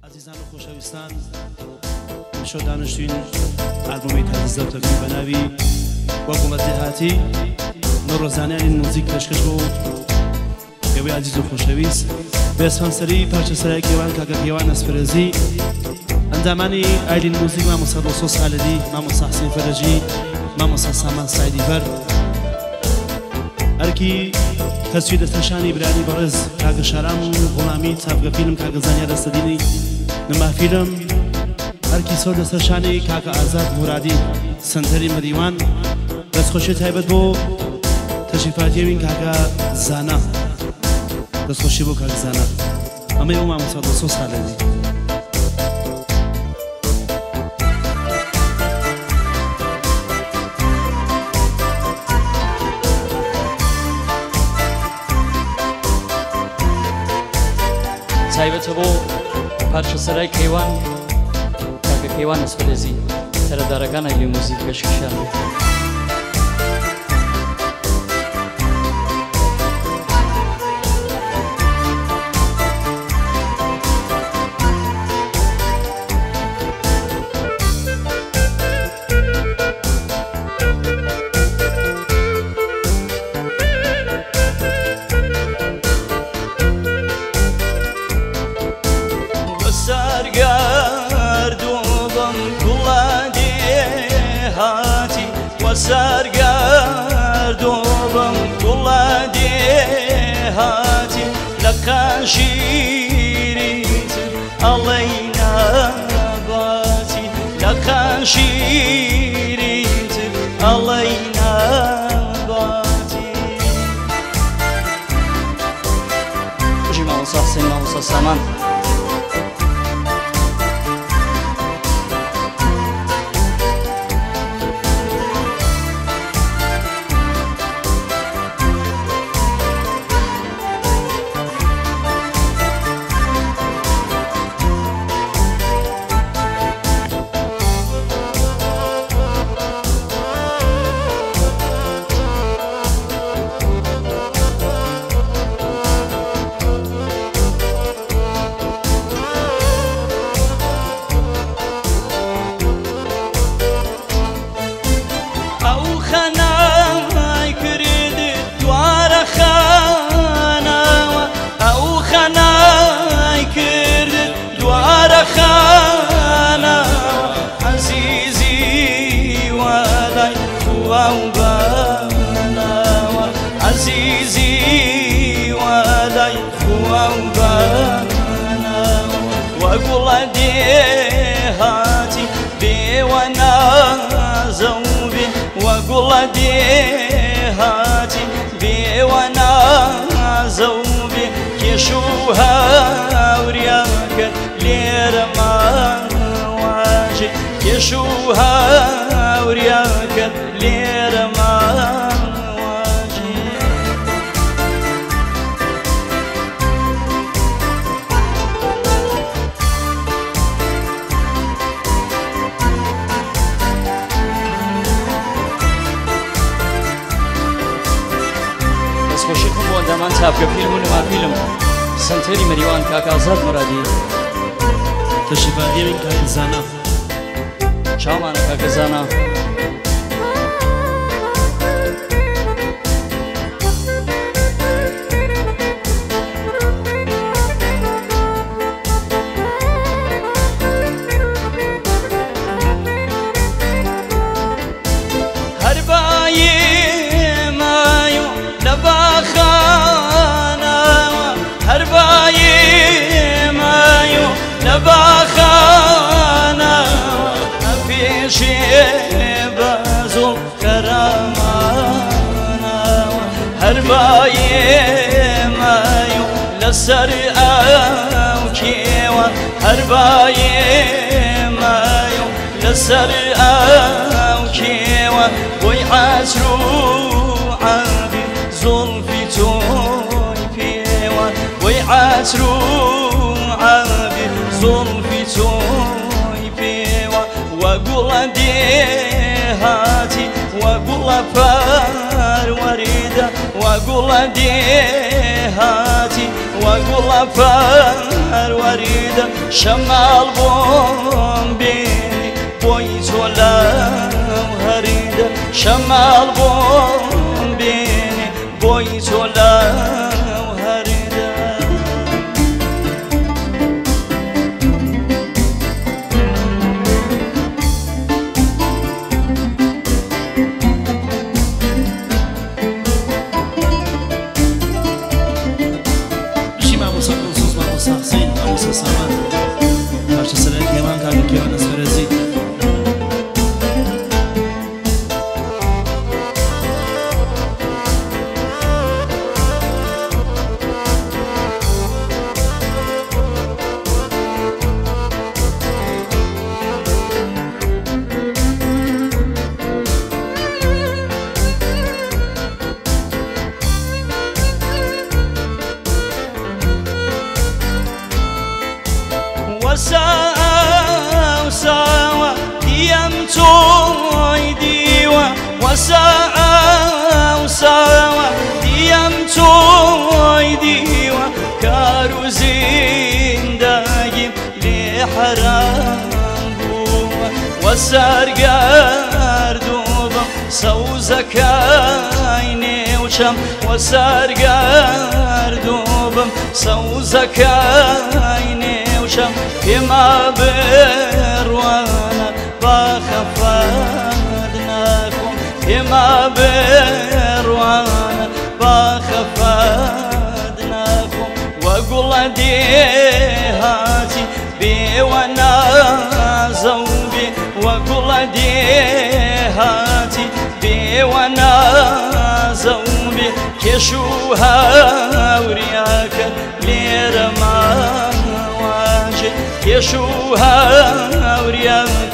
ئازیزان و خۆشەویستان ئەمشەو دانیشتوین ئالبومی تازە زەوتەکەی بە ناوی وەگوڵە دێهاتی نۆڕۆزانیانی موزیک پێشکەش بۆ ئێوەی ئازیز و خۆشەویست بێ سپانسەری پارچە سەرای کێوان کاکە کێوان ئەسپەرێزی ئەندامانی ئایلین موزیک مامۆستا دڵسۆز خالدی مامۆستا حسین فەرەجی مامۆستا سامان سایدی فەر ئەرکی تەسویر دەستنیشانی برانی بەڕێز کاکە شارام و غوڵامی چاپگە فیلم کاکە زانیار دەستەدینی نما فیلم ئەرکی سۆر دەستەشانی کاکە ئازاد مورادی سنتەری مەریوان دەستخۆشی تایبەت بۆ تەشریفاتیەوین کاکە زانا دەستخۆشی بۆ کاکە زانا ئەمەی ئەو مامۆستا دڵسۆز خالدی. تایبەتە بۆ پارچە سەرای کەیوان کاکە کەیوان ئەسپەرێزی تەرەدارەکان ئایلی موزیک پێشکەشیان بێت. سەرگەردوبم گوڵە دێهاتی لە قەشیریتر ئەڵەی ناباتی لە قەشیریتر ئەڵەی ناباتی. بژی مامۆستا حسێن مامۆستا سامان. عزیزی وەلای خوا و بەناوە وەگوڵە دێهاتی بێوە نازەو بێ وەگوڵە دێهاتی بێوە نازەو بێ کێش و هاوریاکەت لێرە ماواژێ کێش و هاوریاکەت لێرە ماواژێ. دەستخۆشی خۆم بۆ ئەندامان چاپگە فیلم و نما فیلم سنتەری مەریوان کاکە ئازاد مورادی تەشریفاتیەوین کاکە زانا. چاومانە کاکە زانا. هەربایێمایو لەسەر ئەو کێوە هەربایێمایو لەسەر ئەو کێوە بۆی عەسر و عەبی زوڵفی تۆی پێوە بۆی عەسر و عەبی زوڵفی تۆی پێوە وەگوڵە دێهاتی وەگوڵە پەروەریدە وەگوڵە دێهاتی وەگوڵە پەروەریدە. هەریدە شەماڵ بۆم بێنی بۆی چۆلاو هەریدە شەماڵ بۆم بێنی بۆی چۆلاو هەریدە. بژی مامۆستا دڵسۆز، مامۆستا حسین، مامۆستا سامان، پارچە سەرای کەیوان، کاکە کەیوان ئەسفەرەزی. وساعة وساوة ديم توي ديوة وساعة وساوة ديم توي ديوة كارو زندگیم لحرام بووە وەسەرگەردووبم سەوزەکای نێوچەم وەسەرگەردووبم سەوزەکای نێوچەم پێما بڕوانە با خەفەت ناخۆم پێما بڕوانە با خەفەت ناخۆم وەگوڵە دێهاتی بێوە نازەو بێ وەگوڵە دێهاتی بێوە نازەو بێ کێش و هاوریاکە لێرە ماواجێ کێش و هاوریاکە